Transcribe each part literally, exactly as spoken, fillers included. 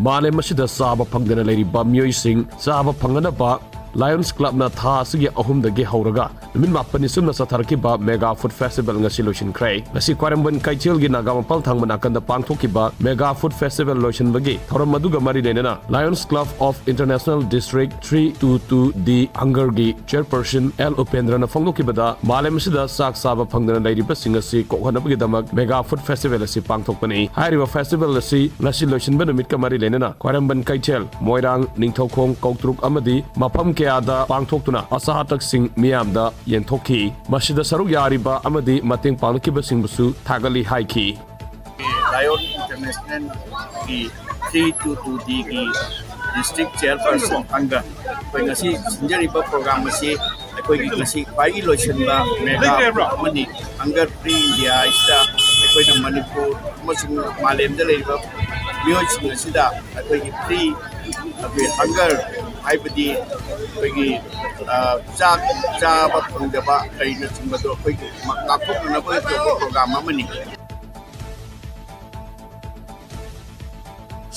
ꯃꯥꯂꯦꯝ ꯑꯁꯤꯗ ꯆꯥꯕ ꯐꯪꯗꯅ ꯂꯩꯔꯤꯕ ꯃꯤꯑꯣꯏꯁꯤꯡ ꯆꯥꯕ ꯐꯪꯅꯅꯕ Lions Clubꯅ ꯊꯥ ꯑꯁꯤꯒꯤ ꯑꯍꯨꯝꯗꯒꯤ ꯍꯧꯔꯒ ꯅꯨꯃꯤꯠ ꯃꯥꯄꯟꯅꯤ ꯆꯨꯞꯅ ꯆꯠꯊꯔꯛꯈꯤꯕ Mega Food Festival ꯉꯁꯤ ꯂꯣꯏꯁꯤꯟꯈ꯭ꯔꯦ꯫ ꯉꯁꯤ ꯈ꯭ꯋꯥꯏꯔꯝꯕꯟ ꯀꯩꯊꯦꯜꯒꯤ ꯅꯥꯒꯥ ꯃꯄꯥꯜ ꯊꯥꯡꯕ ꯅꯥꯀꯟꯗ ꯄꯥꯡꯊꯣꯛꯈꯤꯕ Mega Food Festival ꯂꯣꯏꯁꯤꯟꯕꯒꯤ ꯊꯧꯔꯝ ꯑꯗꯨꯒ ꯃꯔꯤ ꯂꯩꯅꯅ Lions Club of International District three two two D Hungerꯒꯤ Chairperson L ꯎꯄꯦꯟꯗ꯭ꯔꯅ ꯐꯣꯡꯗꯣꯛꯈꯤꯕꯗ, ꯃꯥꯂꯦꯝ ꯑꯁꯤꯗ ꯆꯥꯛ ꯆꯥꯕ ꯐꯪꯗꯅ ꯂꯩꯔꯤꯕꯁꯤꯡ ꯑꯁꯤ ꯀꯣꯛꯍꯟꯅꯕꯒꯤꯗꯃꯛ Mega Food Festival ꯑꯁꯤ ꯄꯥꯡꯊꯣꯛꯄꯅꯤ꯫ ꯍꯥꯏꯔꯤꯕ festival ꯑꯁꯤ ꯉꯁꯤ ꯂꯣꯏꯁꯤꯟꯕ ꯅꯨꯃꯤꯠꯀ ꯃꯔꯤ ꯂꯩꯅꯅ ꯈ꯭ꯋꯥꯏꯔꯝꯕꯟ ꯀꯩꯊꯦꯜ, ꯃꯣꯏꯔꯥꯡ, ꯅꯤꯡꯊꯧꯈꯣꯡ, ꯀꯧꯇ꯭ꯔꯨꯛ ꯑꯃꯗꯤ ꯃꯐꯝ ꯀꯌꯥꯗ ꯄꯥꯡꯊꯣꯛꯇꯨꯅ ꯑꯆꯥ ꯑꯊꯛꯁꯤꯡ ꯃꯤꯌꯥꯝꯗ ꯌꯦꯟꯊꯣꯛꯈꯤ꯫ ꯃꯁꯤꯗ ꯁꯔꯨꯛ ꯌꯥꯔꯤꯕ ꯑꯃꯗꯤ ꯃꯇꯦꯡ ꯄꯥꯡꯂꯛꯈꯤꯕꯁꯤꯡꯕꯨꯁꯨ ꯊꯥꯒꯠꯂꯤ ꯍꯥꯏꯈꯤ꯫ Lion Internationalꯒꯤ three two two Dꯒꯤ District Chairperson Hunger, ꯑꯩꯈꯣꯏ ꯉꯁꯤ ꯁꯤꯟꯖꯔꯤꯕ program ꯑꯁꯤ ꯑꯩꯈꯣꯏꯒꯤ ꯉꯁꯤ ꯈ꯭ꯋꯥꯏꯒꯤ ꯂꯣꯏꯁꯤꯟꯕ mega ꯑꯃꯅꯤ꯫ Hunger Free India ꯍꯥꯏꯁꯤꯗ ꯑꯩꯈꯣꯏꯅ ꯃꯅꯤꯄꯨꯔ ꯑꯃꯁꯨꯡ ꯃꯥꯂꯦꯝꯗ ꯂꯩꯔꯤꯕ ꯃꯤꯑꯣꯏꯁꯤꯡ ꯑꯁꯤꯗ ꯑꯩꯈꯣꯏꯒꯤ free, ꯑꯩꯈꯣꯏ hunger ꯍꯥꯏꯕꯗꯤ ꯑꯩꯈꯣꯏꯒꯤ, ꯑ, ꯆꯥꯛ ꯆꯥꯕ ꯐꯪꯗꯕ ꯀꯔꯤꯅꯆꯤꯡꯕꯗꯣ ꯑꯩꯈꯣꯏꯒꯤ ꯉꯥꯛꯊꯣꯛꯅꯅꯕ ꯇꯧꯕ program ꯑꯃꯅꯤ꯫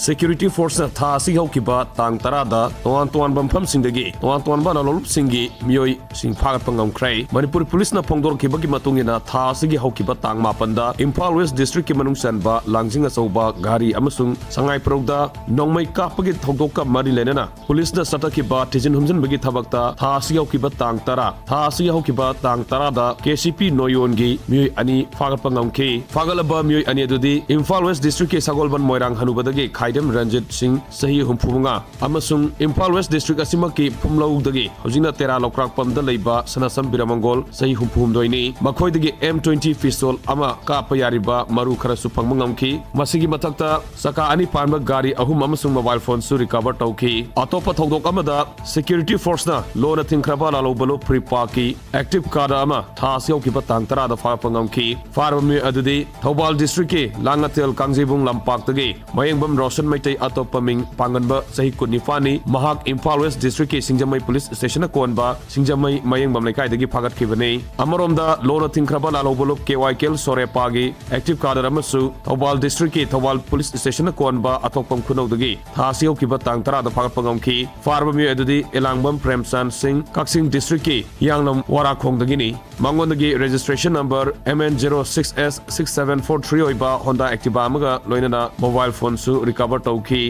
Security Forceꯅ ꯊꯥ ꯑꯁꯤꯒꯤ ꯍꯧꯈꯤꯕ ꯇꯥꯡ ꯇꯔꯥꯗ ꯇꯣꯉꯥꯟ ꯇꯣꯉꯥꯟꯕ ꯃꯐꯝꯁꯤꯡꯗꯒꯤ ꯇꯣꯉꯥꯟ ꯇꯣꯉꯥꯟꯕ ꯂꯣꯂꯨꯞꯁꯤꯡꯒꯤ ꯃꯤꯑꯣꯏꯁꯤꯡ ꯐꯥꯒꯠꯄ ꯉꯝꯈ꯭ꯔꯦ꯫ ꯃꯅꯤꯄꯨꯔ ꯄꯨꯂꯤꯁꯅ ꯐꯣꯡꯗꯣꯔꯛꯈꯤꯕꯒꯤ ꯃꯇꯨꯡ ꯏꯟꯅ, ꯊꯥ ꯑꯁꯤꯒꯤ ꯍꯧꯈꯤꯕ ꯇꯥꯡ ꯃꯥꯄꯟꯗ ꯏꯝꯐꯥꯜ West Districtꯀꯤ ꯃꯅꯨꯡ ꯆꯟꯕ ꯂꯥꯡꯖꯤꯡ ꯑꯆꯧꯕ ꯘꯔꯤ ꯑꯃꯁꯨꯡ ꯁꯉꯥꯏꯄ꯭ꯔꯧꯗ ꯅꯣꯡꯃꯩ ꯀꯥꯞꯄꯒꯤ ꯊꯧꯗꯣꯛꯀ ꯃꯔꯤ ꯂꯩꯅꯅ ꯄꯨꯂꯤꯁꯅ ꯆꯠꯊꯈꯤꯕ ꯊꯤꯖꯤꯟ ꯍꯨꯝꯖꯤꯟꯕꯒꯤ ꯊꯕꯛꯇ ꯊꯥ ꯑꯁꯤꯒꯤ ꯍꯧꯈꯤꯕ ꯇꯥꯡ ꯇꯔꯥ, ꯊꯥ ꯑꯁꯤꯒꯤ ꯍꯧꯈꯤꯕ ꯇꯥꯡ ꯇꯔꯥꯗ KCP ꯅꯣꯌꯣꯟꯒꯤ ꯃꯤꯑꯣꯏ ꯑꯅꯤ ꯐꯥꯒꯠꯄ ꯉꯝꯈꯤ꯫ ꯐꯥꯒꯠꯂꯕ ꯃꯤꯑꯣꯏ ꯑꯅꯤ ꯑꯗꯨꯗꯤ ꯏꯝꯐꯥꯜ West Districtꯀꯤ ꯁꯒꯣꯜꯕꯟ ꯃꯣꯏꯔꯥꯡ ꯍꯅꯨꯕꯗꯒꯤ ꯈꯥꯏꯗꯦꯝ ꯔꯟꯖꯤꯠ ꯁꯤꯡ, ꯆꯍꯤ ꯍꯨꯝꯐꯨ ꯃꯉꯥ, ꯑꯃꯁꯨꯡ ꯏꯝꯐꯥꯜ West District ꯑꯁꯤꯃꯛꯀꯤ ꯐꯨꯝꯂꯧꯗꯒꯤ ꯍꯧꯖꯤꯛꯅ ꯇꯦꯔꯥ ꯂꯧꯀ꯭ꯔꯥꯛꯄꯝꯗ ꯂꯩꯕ ꯁꯅꯥꯁꯝ ꯕꯤꯔꯃꯪꯒꯣꯜ, ꯆꯍꯤ ꯍꯨꯝꯐꯨ ꯍꯨꯝꯗꯣꯏꯅꯤ꯫ ꯃꯈꯣꯏꯗꯒꯤ M twenty pistol ꯑꯃ ꯀꯥꯞꯄ ꯌꯥꯔꯤꯕ ꯃꯔꯨ ꯈꯔꯁꯨ ꯐꯪꯕ ꯉꯝꯈꯤ꯫ ꯃꯁꯤꯒꯤ ꯃꯊꯛꯇ ꯆꯀꯥ ꯑꯅꯤ ꯄꯥꯟꯕ ꯒꯥꯔꯤ ꯑꯍꯨꯝ ꯑꯃꯁꯨꯡ mobile phoneꯁꯨ recover ꯇꯧꯈꯤ꯫ ꯑꯇꯣꯞꯄ ꯊꯧꯗꯣꯛ ꯑꯃꯗ Security Forceꯅ ꯂꯣꯅ ꯊꯤꯡꯈ꯭ꯔꯕ ꯂꯥꯂꯧ ꯕꯂꯣ ꯐ꯭ꯔꯤꯄꯥꯛꯀꯤ Active car ꯑꯃ ꯊꯥ ꯑꯁꯤ ꯍꯧꯈꯤꯕ ꯇꯥꯡ ꯇꯔꯥꯗ ꯐꯥꯒꯠꯄ ꯉꯝꯈꯤ꯫ ꯐꯥꯔꯕ ꯃꯤꯑꯣꯏ ꯑꯗꯨꯗꯤ ꯊꯧꯕꯥꯜ Districtꯀꯤ ꯂꯥꯡꯉꯊꯦꯜ ꯀꯥꯡꯖꯩꯕꯨꯡ ꯂꯝꯄꯥꯛꯇꯒꯤ ꯃꯌꯦꯡꯕꯝ ꯔꯣꯁꯟ ꯃꯩꯇꯩ ꯑꯇꯣꯞꯄ ꯃꯤꯡ ꯄꯥꯡꯒꯟꯕ ꯆꯍꯤ ꯀꯨꯟꯅꯤꯄꯥꯟꯅꯤ꯫ ꯃꯍꯥꯛ ꯏꯝꯐꯥꯜ ꯋꯦꯁ ꯗꯤꯁꯇ꯭ꯔꯤꯛꯀꯤ ꯁꯤꯡꯖꯃꯩ ꯄꯨꯂꯤꯁ ꯁ꯭ꯇꯦꯁꯟꯅ ꯀꯣꯟꯕ ꯁꯤꯡꯖꯃꯩ ꯃꯌꯦꯡꯕꯝ ꯂꯩꯀꯥꯏꯗꯒꯤ ꯐꯥꯒꯠꯈꯤꯕꯅꯤ꯫ ꯑꯃꯔꯣꯝꯗ ꯂꯣꯟꯅ ꯊꯤꯡꯈ꯭ꯔꯕ ꯂꯥꯜꯍꯧꯕ ꯂꯨꯞ ꯀꯦ ꯋꯥꯏ ꯀꯦꯜ ꯁꯣꯔꯦꯄꯥꯒꯤ ꯑꯦꯛꯇꯤꯚ ꯀꯥꯔꯗ ꯑꯃꯁꯨ ꯊꯧꯕꯥꯜ ꯗꯤꯁꯇ꯭ꯔꯤꯛꯀꯤ ꯊꯧꯕꯥꯜ ꯄꯨꯂꯤꯁ ꯁ꯭ꯇꯦꯁꯟꯅ ꯀꯣꯟꯕ ꯑꯊꯣꯛꯄꯝ ꯈꯨꯅꯧꯗꯒꯤ ꯊꯥ ꯑꯁꯤ ꯍꯧꯈꯤꯕ ꯇꯥꯡ ꯇꯔꯥꯗ ꯐꯥꯒꯠꯄ ꯉꯝꯈꯤ꯫ ꯐꯥꯔꯕ ꯃꯤꯑꯣꯏ ꯑꯗꯨꯗꯤ ꯏꯂꯥꯡꯕꯝ ꯄ꯭ꯔꯦꯝꯆꯥꯟ ꯁꯤꯡ, ꯀꯛꯆꯤꯡ ꯗꯤꯁꯇ꯭ꯔꯤꯛꯀꯤ ꯍꯤꯌꯥꯡꯂꯝ ꯋꯥꯔꯥꯈꯣꯡꯗꯒꯤꯅꯤ꯫ ꯃꯉꯣꯟꯗꯒꯤ registration number M N zero six S six seven four three ꯑꯣꯏꯕ Honda Activa ꯑꯃꯒ ꯂꯣꯏꯅꯅ mobile phoneꯁꯨ recover ꯇꯧꯈꯤ꯫